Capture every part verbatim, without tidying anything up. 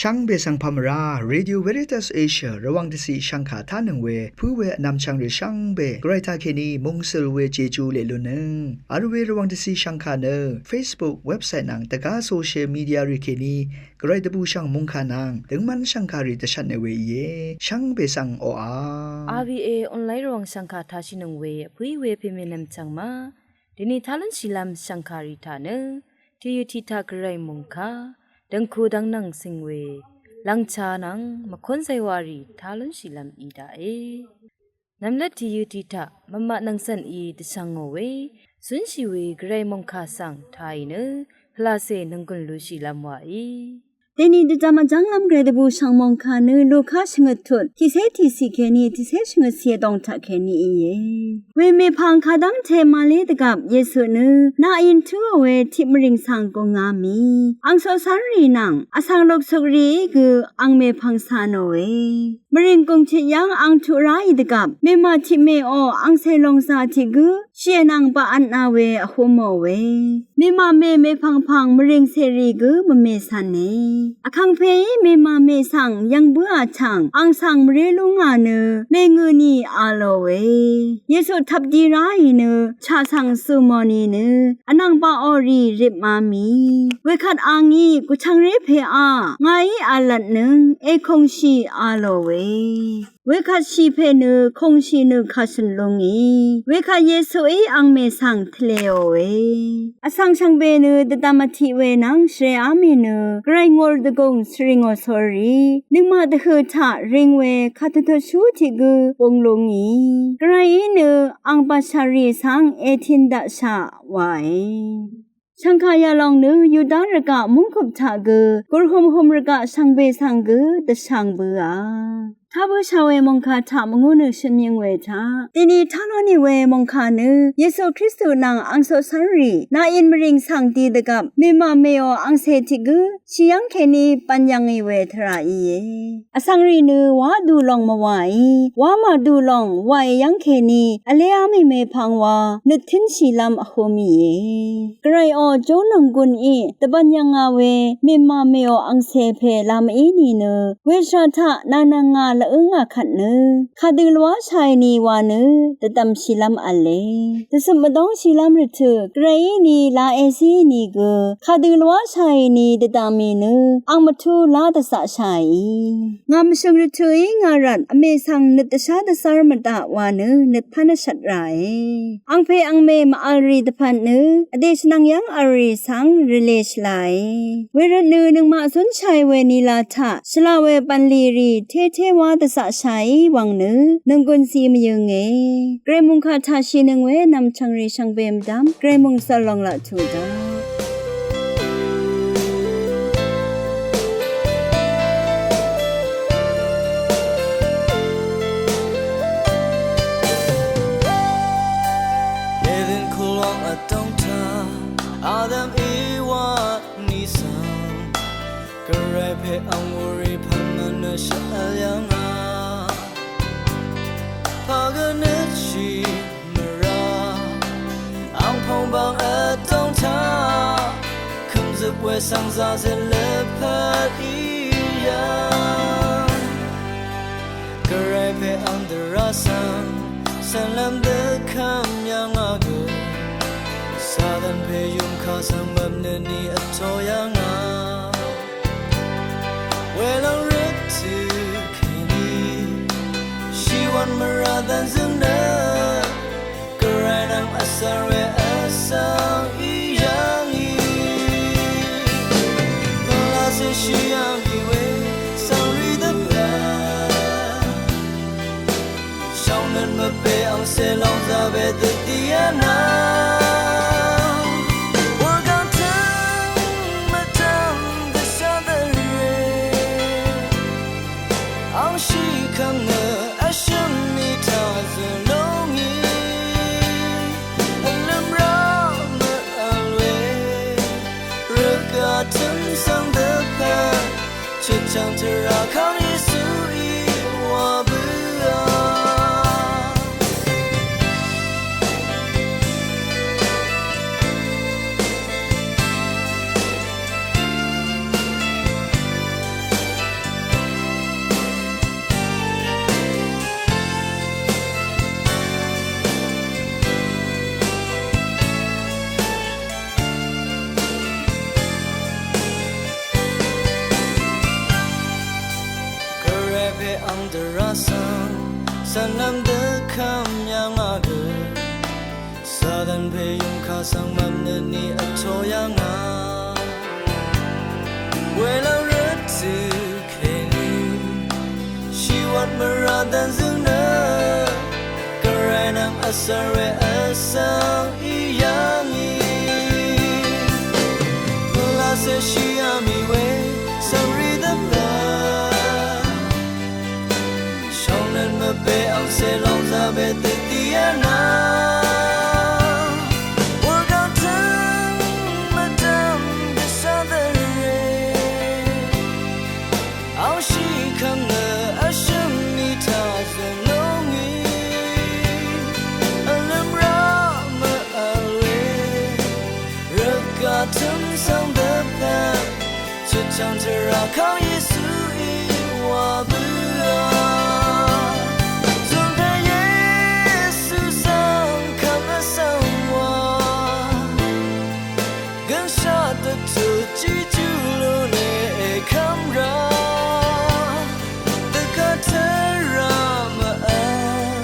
Shvngbe svng pà mvrá Radio Veritas Asia Rvwàng dvciq shvngkà tánøng we pǿ we vnvmchvng rì shvngbe Gvray taqkèní mungsøl we Jeju leq lunnøng vl we Rvwàng dvciq shvngkà nø Facebook, website nvng dvgá social media rì kèní Gvray dvbùshv̀ng mòngkà nvng døngmv́n shv̀ngkàrì dvshvtne we íe. Shvngbe svng oqà. R V A online Rvwàng shv̀ngkà tashìnøng we vpǿí we pèmènvm chv̀ng ma. Dèni tá lúnshìlv́m shv̀ngkàrì taq nø tìyø tiq taq Gvray mòngkà dv̀ngku dv̀ngnv̀ng cing we lv̀ngchá nvng mvkón zaywàrì tá lúnshìlv́m í daqe. Nvmlvt tìyø tiq taq mvmaq nvng cv̀n í dvshvngò we zúnshì we Gvray mòngkà svng tàì nø pvlacè nònggùn lushìlv́m wàí. Dèni dvjvm vjv́nglv́m Gvray dvbùshv̀ng mòngkà nø Luka shvngøt tut tiqcé tiqciq kèní tiqcé shvngøtciq vdòng taq kèní íe. We mèpvng kadv́ngte Mari dvgvp Yesu nø naqyin túò we tiq mvrìng svng gùngá mì. Angsoq cv́nrì nvng vsvng luksukrìí gø ang mèpvng cà nòe. Mvrìng gùngtit yv́ng ang tuq ráì dvgvp mèmà tiqmèò angcè lòngzà tiq gǿ shì vnvng baq vtna we vhúmò we. Mèmàmè mèpv̀ngpv̀ng mvrìng cèrì gǿ mvmè cv̀ne. Vkàngpèí mèmàmè svng yv̀ng bǿà tv̀ng ang svng mvré lú ngà nø mèngø̀ nì a lòe. Yesu tvp di ráì nø chaq svng zùmò nìnø vnvng baqò rì ripmá mì. Wekvt a ngí gvchvngré pèá ngàí v̄lvtnøng èkòngshì a lòe. Wekvt shì pè nø kòngshì nø kàshø̀n lú ngì. Wekvt Yesuí angmè svng tvlēòe. Vsvng shvngbe nø dvdvm vtiq we nvng shvrèá mì nø Gvray ngòr dvgùng svrìngò sórí nøngmaq dvhø̀ taq ring we kàdvtutshú tiq gǿ bung lú ngì. Gvrayí nø ang bàshàrì svng ètin daqshà wàe. Shv̀ngkà yalòng nø Yuda rvgaq mungkup taq gø gùrhumhum rvgaq shvngbe svng gø dvshvng bøà. Tá bǿshà we mòngkà taq mvngú nø shøn yøng we taq dèni tá lú nì we mòngkà nø Yesu Kristu nvng angsoq cv́nrì naqyin mvrìng svng di dvgvp mèmàmèò angcè tiq gǿ shì yv́ng kèní bv̀n yv̀ngì we tvrà íe. Vsvng rì nø wá dù lòng mvwàí wá màdù lòng wàì yv́ng kèní vléá mì mèpvng wa nøt tǿnshìlv́m vhú mìe. Gvrayò jó nònggùnì dvbv̀n yv̀ngà we mèmàmèò angcè pè lamí nìnø weshvra taq nànvngà lvǿngà kvt nø kàdø lwáshàì nì wa nø dvdv̀mshìlv́m v̄le. Dvcøp mvdóngshìlv́m rvtø̀ Gvrayí ni la èzí nìgø kàdø lwáshàì ni dvdv̀m mì nø ang mvtú lá dvzaqshàì. Ngà mvshø̀ng rvtø̀í ngà rvt vmè svng nøt dvshá dvzv́r mvdaq wa nø nøt pv́n vshvt ràe. Angpè angmè mv-vl rì dvpvt nø vdè shvnvng yv́ng vl rì svng rvlē shvlae. Wervt nø nøngmaq zúnshàì we nila taq shvlaq we bv̀nlì rì tété wá dvzaqshàí wvng nø nònggùn zi mvyønge. Gvray mòngkà taq shìnøng we nv̀mchv̀ng rì shvngbe mvdv́m Gvray mòngsvl lòng laq tuq daq. Eden kulwang vdòng taq Adam Ewa ni svng Gvray pè ang wurì pv̀n mvnø shvvl yv̀ngà. Pagø nøtshì mvrá ang pòngbang vdòng taq kø̀mzøp we svng zazøt lvpat í yv̀ng. Gvray pè ang dvrá svng cv̀nlv́m dvkvm yv̀ngà gø Satan pè yùmkà svng mvpnø ni vtō yv̀ngà. Welòng rvtø̀ kèní shìwv̀n mvrà dv̀nzø̀ng nø Gvray nvng vsvng we vsvng í yv̀ngì. Vlacè shì yv̀ngì we svng rì dvpvt shvngnøt mvpè angcè lòng zaqbe dvdì vnvng. Wurgvng tø̀ng mvdv̀m dvshá dvrè angshì kv̀ng nø vshø̀m mì taq zø̀ lúngì. Vlø̀m rá mvvl we rvgaq tø̀m svng dvpvt chøtchv̀ng tvrà kv́m Yesuí wa bǿà. Cv̀nlv́m dvkvm yv̀ngà gø, Satan pè yùngkà svng mv̀mnøt ni vtō yv̀ngà. Welv́ng rvtø̀ kèní, shìwvt mvrà dv̀nzø̀ng nø, Gvray nvng vsv̀r we vsv̀ng í yv̀ngì. Pvlacè shìá mì we, svngrì dvpvt. Shóngnøt mvbe angcè lóngzà we dvdì yv̀nà. Wurgvng tø̀ng mvdv̀m dvshà dvre. Angshì kv̀m nø vshø̀m mì taq zø̀n lúngì. Vlø̀m rá mvvl we. Rvgaq tø̀m svng dvpvt. Chøtchv̀ng tvrà kang Yesuí wa bǿà. Zùngpè Yesu svng kvm vsvng wa. Gønshaq dvtø̀ tiqjú lú ne èkv́m rá. Dvgvt tvrà mvvl.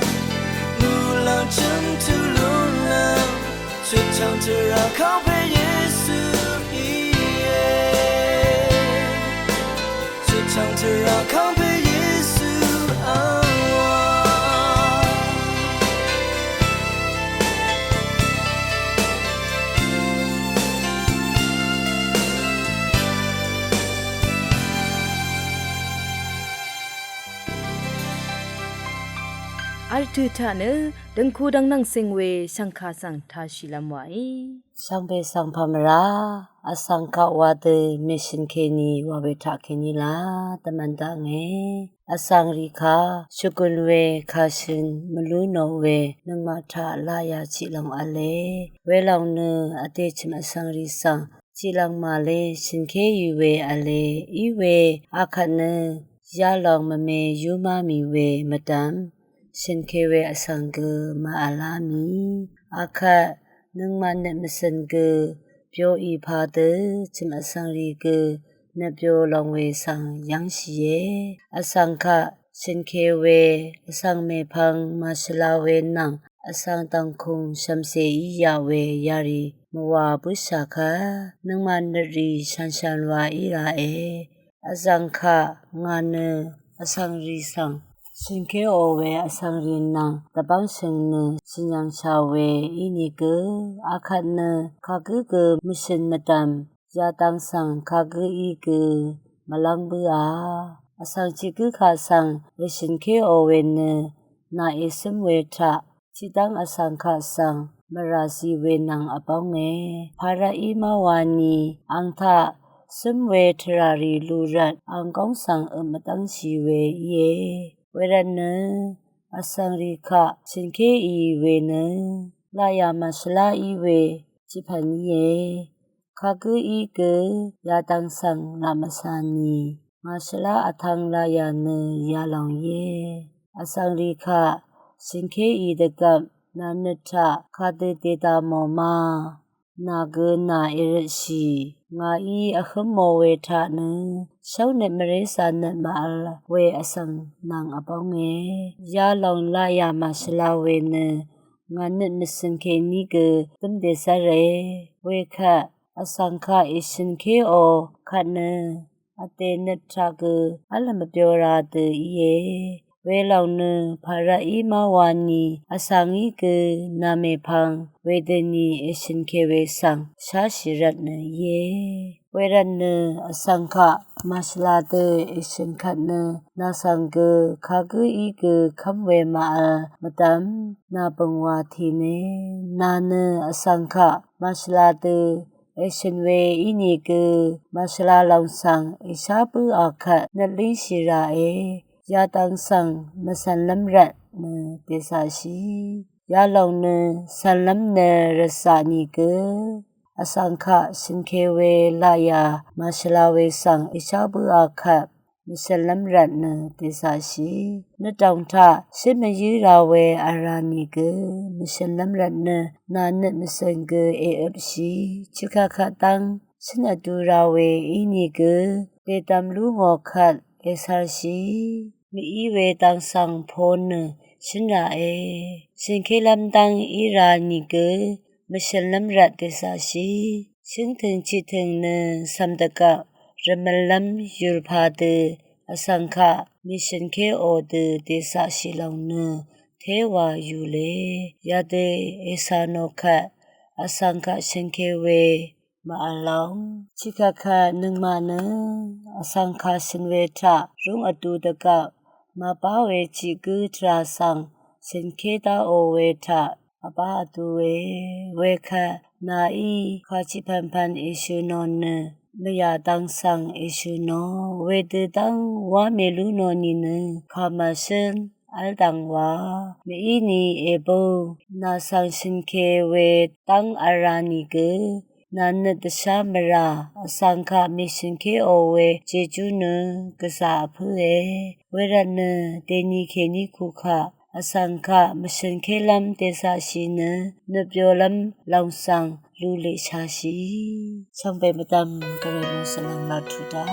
Muqlàng chø̀m tø lúnlv́m. Chøtchv̀ng tvrà kangpè Yesu íe. Chøtchv̀ng tvrà kangpè Yesu angwà. Vl tø̀ taq nø døngku dvngnvng sing we shv̀ngkà svng tāshìlv́m wàí. Shvngbe svng pà mvrá, vsvng kaq wa dø mèshø̀n kèní wa we taq kèní la dvmvn daqnge. Vsvng rì kaq shvgùn we kàshø̀n mvlú nò we nøngmaq taq laqyà chiq lòng v̄le. Welòng nø vdè chø̀m vsvng rì svng chiq lòng màle shø̀nkéì we v̄le. Í we akvt nø yalòng mvme yúmá mì we mvdv̀m shø̀nke we vsvng gø màvlá mì. Akvt nøngmaq nøt mvcø̀n gø byoì padø chø̀m vsvng rì gø nøt byo lòng we svng yv́ngshìe. Vsvng kaq shø̀nke we vsvng mèpvng màshvla we nvng vsvng dv̀ngkùng shv̀mcè í yaq we yarì mvwà bǿshà kvt nøngmaq nøt rì shànshan wa í ràe. Vzv̀ng kaq ngà nø vsvng rì svng shø̀nkéò we vsvng rì nvng dvbv́ngshø̀ng nø shø̀n yv̀ngshà we ínìgø akvt nø kagǿ gø mvshø̀n mvdv̀m yadvng svng kagǿí gø mvlv́ng bǿà. Vsvng tiq gǿ kaq svng èshø̀nkéò we nø nà ècǿm we taq tiqdv́ng vsvng kaq svng mvrà zi we nvng vbónge. Pàrvtí má wani ang taq cǿm we tvrà rì lù rvt ang góng svng øp mvdv́ngshì we íe. Wervtnø vsvng rì kaq shø̀nkéì we nø laqyà màshvlá í we tiqpv̀n íe. Kagǿí gø yadvng svng laq mvcà nì màshvlá vtvng laqyà nø yalòng íe. Vsvng rì kaq shø̀nkéì dvgvp nà nøt taq kadø dèdà mò ma. Nà gø nà èrøtshì ngàí vhǿm mò we taq nø shóngnøt mvré cà nøt màvl we vsvng nvng vbónge. Yalòng laqyà màshvla we nø ngà nøt mvcø̀n kèní gø dǿm dèzv́re. Wekvt vsvng kaq èshø̀nkéò kvt nø vdè nøt taq gø v́l mvbyo ra dø íe. Welòng nø pàrvtí má wani vsvngí gø nà mèpvng wedøni èshø̀nke we svng sháshì rvtnø íe. Wervtnø vsvng kaq màshvla dø èshø̀n kvt nø nà svng gø kagǿí gø kv́m we màvl mvdv̀m nà bø̀ngwà tìne. Nà nø vsvng kaq màshvla dø èshø̀n we ínìgø màshvla lòng svng èshá bǿà kvt nøt língshì ràe. Yadvng svng mvcv̀nlv́m rvt nø dèzaqshì. Yalòng nø cv̀nlv́m nø rvzaq nìgø vsvng kaq shø̀nke we laqyà màshvla we svng èshá bǿà kvt mvshø̀nlv́m rvt nø dèzaqshì. Nøtdòng taq shǿn mvyǿ ra we vrà nìgø mvshø̀nlv́m rvt nø nà nøt mvcø̀n gø èøpshì. Chø̀kvt kvt dv́ng shǿn vdu ra we ínìgø dèdvm lú ngò kvt ècv̄lshì. Mví we dvng svng po nø shø̀n ràe. Shø̀nké lv́m dv́ng í ra nìgø mvshø̀n lv́m rvt dèzaqshì. Shǿngtø̀ng chiqtø̀ng nø cv̀m dvgvp rvmøl lv́m yùr padø vsvng kaq mìshø̀nkéò dø dèzaqshì lòng nø téwà yùle. Yadø ècà nò kvt vsvng kaq shø̀nké we màvl lòng. Tiqkvt kvt nøngmaq nø vsvng kaq shø̀n we taq rúng vdu dvgvp màbá we tiq gǿ tvrà svng shø̀nké dáò we taq vbá vdu we. Wekvt nàí kàchiq pv̀npv̀n èshø̀ nò nø mvyà dvng svng èshø̀ nò. Wedø dv́ng wá mèlú nò nìnø kàmvshǿn v́l dv̀ng wa. Mvíni èbø nà svng shø̀nké we dv́ng v̄l ra nìgø nà nøt dvshá mvrà vsvng kaq mìshø̀nkéò we jejú nø gvzà vpǿe. Wervtnø dèni kèní ku kaq vsvng kaq mvshø̀nké lv́m dèzaqshì nø nøt byolv́m lòng svng luliq shashì. Shvngbe mvdv̀m gvray mòngsvlv̀ng laq tuq da.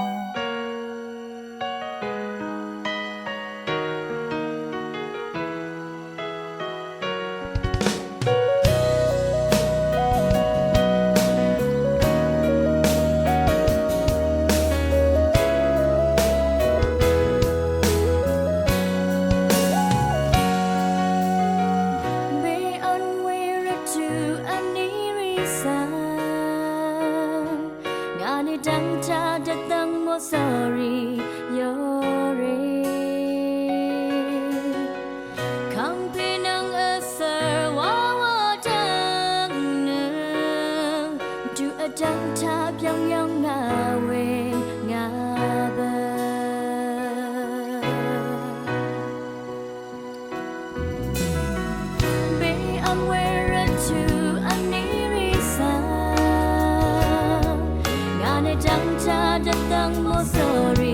Be on we rvt tuq vní rì svng ngà nø dv́ngtaq dvdv̀ng mòsòrì yore. Kàngpè nvng vsvr wawa dv́ng nø tuq vdv́ngtaq byv́ng yv́ng ngà we ngà bø. Be ang we rvt tuq vní rì svng ngà nø dv́ngtaq dvdv̀ng mòsòrì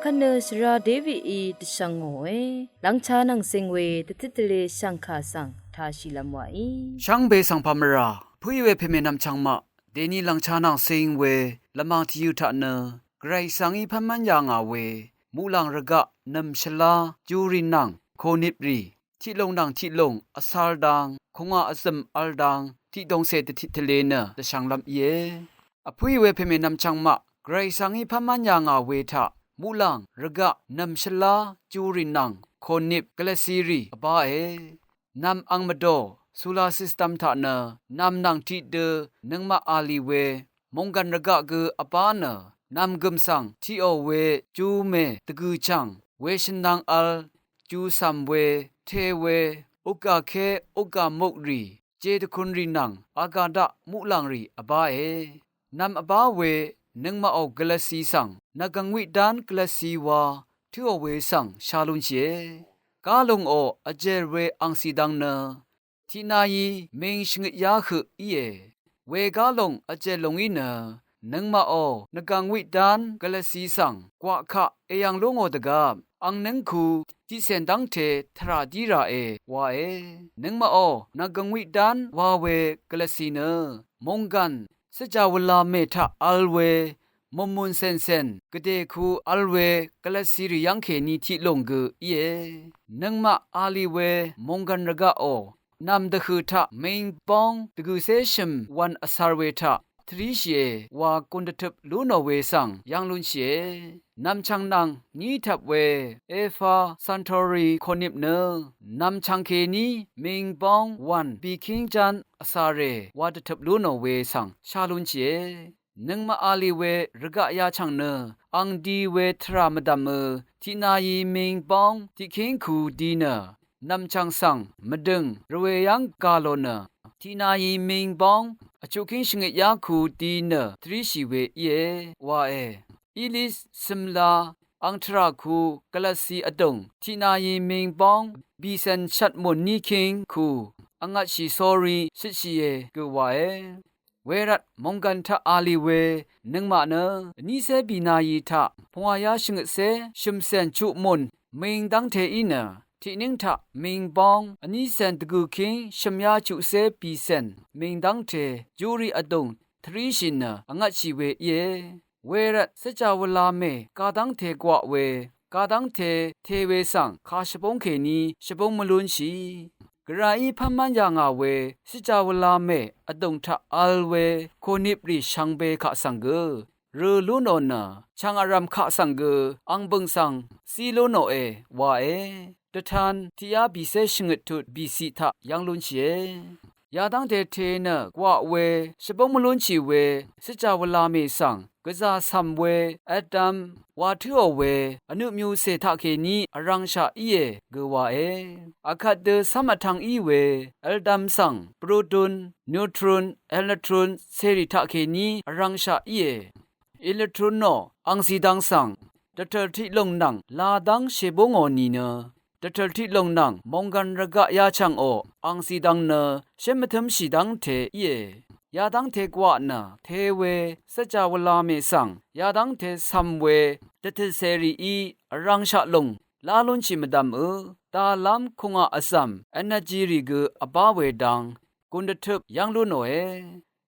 Kvt nø svra Davidí dvshvng ngòe, lvngcha nvng sing we dvtit tvle shv̀ngkà svng tāshìlvm wàí. Shvngbe svng pà mvrà, pø̀í we pèmè nvmchvng maq, dèni lvngcha nvng sing we lvmàng tvyø̄ taq nø, Gvray svngí pv́nmv́n yà ngà we, muqlàng rvgaq nv̀m shvlá, jurì nvng, kònip rì, tiqlùng nvng tiqlùng, vsar dang, kùngà vzø̀m vl dang, tiqdongcè dvtit tvle nø, dvshvnglv́m íe. Vpø̀í we pèmè nvmchvng maq, Gvray svngí pv́nmv́n yà ngà we taq, muqlàng, rvgaq, nv̀m shvlá, jurì nvng, kònip, gvlvcirì, vbáe. Nv̀m ang mvdò, solar system taq nø, nv̀m nvng tiqdø, nøngmaq a lì we, mònggv̀n rvgaq gø vbá nø, nv̀m gø̀m svng, tiqò we, ju mè, dvgø̀chv̀ng, weshø̀n nvng vl, ju cv̀m we, te we, ukgà ké, ukgà muk rì, jedvkun rì nvng, agà daq, muqlàng rì, vbáe. Nv̀m vbá we, nøngmaqò gvlvci svng, nvgv̀ng wiq dán gvlvci wa, tǿò we svng, sha lúnshìe. Gálungò, vjèr we angcì dvng nø, tiqnayi ming shvngøt yá høq íe. We gálung vjèr lúngí nø, nøngmaqò, nvgv̀ng wiq dán gvlvci svng, gwaq kaq, èyv̀ng lú ngò dvgvp, ang nǿngku, tiqcèn dv́ngte, tvrà dí ràe, wae. Nøngmaqò, nvgv̀ng wiq dán, wa we, gvlvci nø, mònggv̀n, svjà wvla mè taq vl we, mùnmùn cèncèn, gvdèku vl we, gvlvcirì yv́ngkèní tiqlùng gø íe. Nøngmaq a lì we, mònggv̀n rvgaqò, nv̀m dvhø̀ taq, ming bóng, dvgø̀cé shø̀m, wv̀n vsar we taq, tvríshìe, wa gùn dvtøp lú nò we svng, yv́ng lúnshìe. Nv̀mchv̀ng nvng, ní tvp we, Efa Santori Konip nø, nv̀mchv̀ng kèní, ming bóng, wv̀n, bìkíng ján, vsarè, wa dvtøp lú nò we svng, sha lúnshìe. Nøngmaq a lì we rvgaq yachv̀ng nø, ang di we tvrà mvdv̀mø, tiqnayi ming bóng, tiqkíng ku di nø, nv̀mchv̀ng svng, mvdø̀ng, rvwè yv́ng gà lò nø, tiqnayi ming bóng, vchuqkíng shvngøt yá ku di nø, tvríshì we íe, wae. Ilis cø̀mla, ang tvrà ku, gvlvci vdùng, tiqnayi ming bóng, bìcèn shvt mùn níkíng ku, vngvtshì sórí, shøtshìe, gø wae. Wervt mònggv̀n taq a lì we, nøngmaq nø, vnícé bìnayi taq, pungwàyá shvngøtcé, shø̀mcèn chuq mùn, ming dv́ngte í nø, tiqnǿng taq, ming bóng, vnícèn dvgø̀kíng, shø̀myá chuqcé bìcèn, ming dv́ngte, júrì vdùng, tvríshì nø, vngvtshì we íe. Wervt svjà wvla mè, gadv́ngte gwaq we, gadv́ngte, te we svng, kà shvbóng kèní, shvbóng mvlúnshì. Gvrayí pv́nmv́n yà ngà we, svjà wvla mè, vdùng taq vl we, kòniprì shvngbe kaq svng gø, rø lú nò nø, chv̀ng vrv̀m kaq svng gø, ang bø̀ng svng, zí lú nòe, wae. Dvtan, tiqyá bìcé shvngøt tut, bìciq taq, yv́ng lúnshìe. Yadv́ngte te nø, gwaq we, shvbóng mvlúnshì we, svjà wvla mè svng, gvzà cv̀m we, vdvm, wa tǿò we, vnøt myucè taqkèní vrv̄ngshaq íe, gø wae. Vkvt dø cv́m vtv̄ng í we, vldvm svng, proton, neutron, electron, cèrì taqkèní vrv̄ngshaq íe. Electron nò, ang zìdvng svng, dvtø̀l tiqlùng nvng, ladv́ng shèbóngò nìnø, dvtø̀l tiqlùng nvng mònggv̀n rvgaq yachv̀ngò, ang zìdvng nø, shǿn mvtǿmshì dv́ngte íe. Yadv́ngte gwaq nø, te we, svjà wvla mè svng, yadv́ngte cv̀m we, dvtø̀l cèrìí, vrv̄ngshaq lùng, lá lúnshì mvdv̀mø, dalv́m kùngà vzv̀m, energy rì gø vbá we dang, gùn dvtøp yv́ng lú nòe.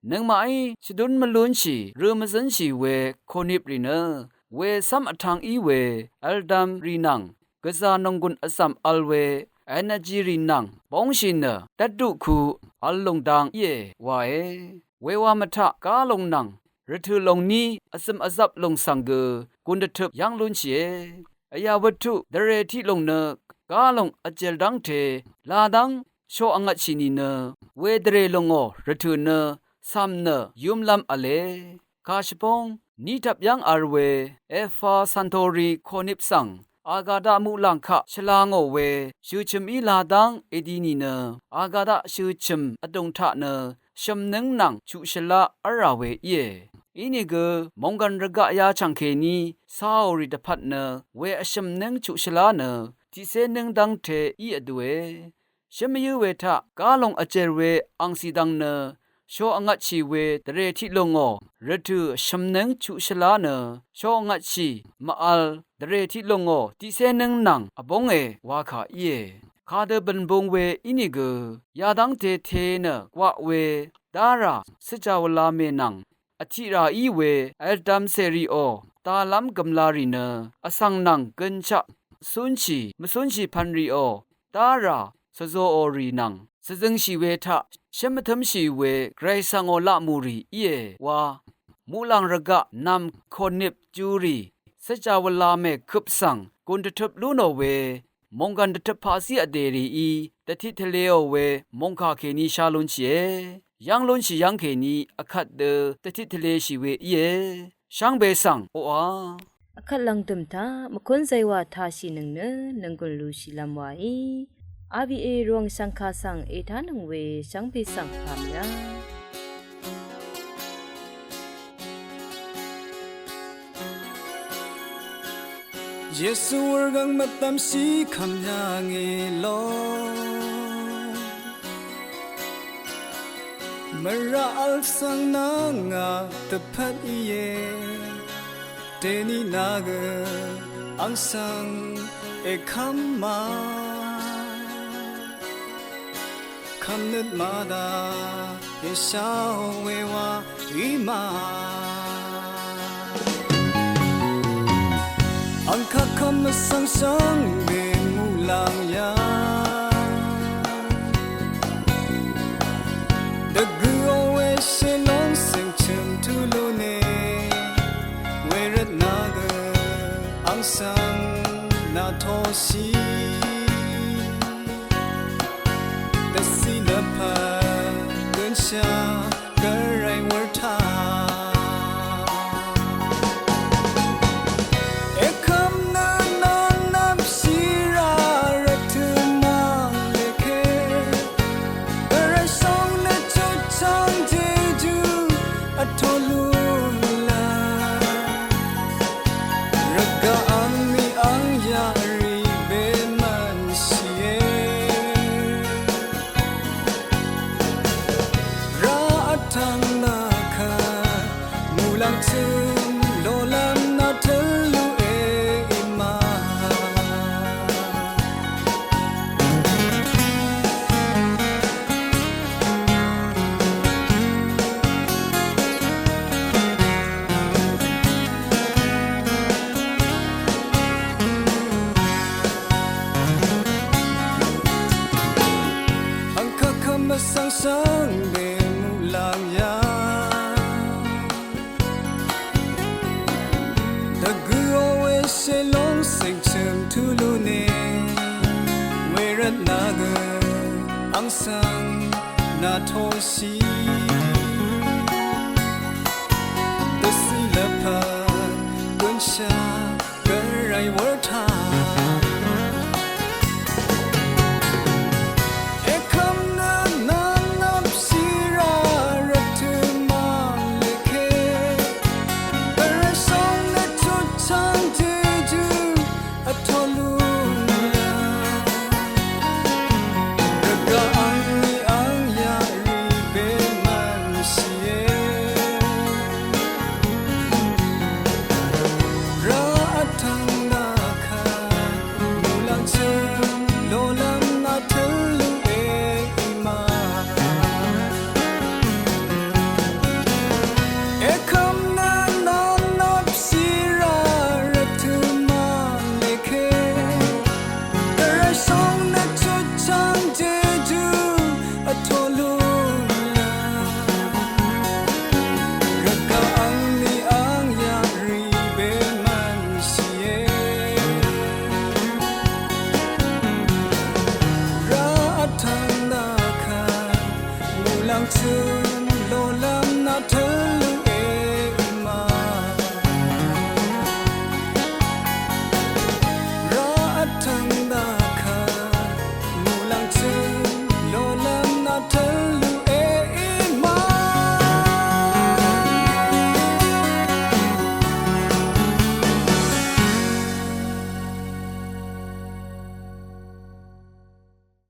Nøngmaqí shvdún mvlúnshì, rø mvzǿnshì we, kòniprì nø, we cv́m vtv̄ng í we, vldvm rì nvng, gvzà nònggùn vzv̀m vl we, energy rì nvng, bóngshì nø, dvtduq ku, vl lùng dang íe, wae. Wewa mvtaq, gálung nvng, rvtø̀ lùng ní, vzø̀m vzvp lùng svng gø, gùn dvtøp yv́ng lúnshìe. Vyà wuttuq, dvrè tiqlùng nø, gálung vjèl dv́ngte, ladv́ng, sho vngvtshì nìnø, wedvrè lùngò rvtø̀ nø, cv̀m nø, yúmlv́m v̄le. Kàshvbóng, ní tvp yv́ng v̄l we, Efa Santori Konip svng, agada muqlàng kaq shvla ngò we, shø̀chø̀m í ladv́ng èdi nìnø, agada shø̀chø̀m vdùng taq nø, shø̀mnǿng nvng chuq shvlá v́lrà we íe. Inìgø, mònggv̀n rvgaq yachv̀ng kèní, caòrì dvpvt nø, we vshø̀mnǿng chuq shvlá nø, tiqcé nǿng dv́ngte í vdue. Shǿn mvyǿ we taq, gálung vjèl we ang zìdvng nø, sho vngvtshì we dvrè tiq lùngò rvtø̀ shv̀mnǿng chuq shvlá nø sho vngvtshì mvvl dvrè tiq lùngò tiqcé nǿng nvng vbóngē wakà íe. Kadø bø̀nbung we ínìgø yadv́ngte te nø gwaq we dárà svjawvla mè nvng vtiqrà í we vldvm cèrìò dalv́m gø̀mlarì nø vsvng nvng gønshaq cúnshì mvcúnshì pv̀nrìò dárà svzōòrì nvng svzøngshì we taq shǿn mvtǿmshì we Gvray svngò laqmùrì íe wa muqlàng rvgaq nv̀m kònip jurì svjawvla mè køp svng gùn dvtøp lú nò we mònggàn dvtøp paqzí vdèrìí dvtit tvlēò we mòngkà kèní shá lúnshìe. Yv́ng lúnshì yv́ng kèní vkvt dø dvtit tvlēshì we íe. Shvngbe svng oqà vkvt lv̀ngdø̀m taq mvkún zaywà tashìnøng nø nònggùn lushìlv́m waí. R B A Rvwàng shv̀ngkà svng ètánøng we shvngbe svng pàmìá. Yesu wurgvng mvdvmshì kvmyà ngì lo. Mvraq vl svng nvng ngà dvpvt íe. Dèní nà gø àng svng èkvm ma. Kvmnøt mada èsha we wa í ma. Àng kaq kvm vsvng shvngbe muqlàng yà. Dvgø̀ò we shèlóng sèngchø̀m tulu ne. Wervt nà gø àng svng nà toshì. Dvciq lvpat gønshà gvray wurtaq. Èkvm nø nvng nvpshì rà rvtø̀ mv̀ng lèké. Gvray shóng nø chutchvng jejú vtō lúnlv́m. Rvgaq àng ni àng yaq rì bemvnshìe. Rá vtvng nà kvt muqlàng tø̀m lolv́m nà tø̀l lú e í ma. Àng kaq kvm vsvng shvngbe muqlàng yà. Dvgø̀ò we shèlóng sèngchø̀m tulu ne. Wervt nà gø àng svng nà toshì. Dvciq lvpat gønshà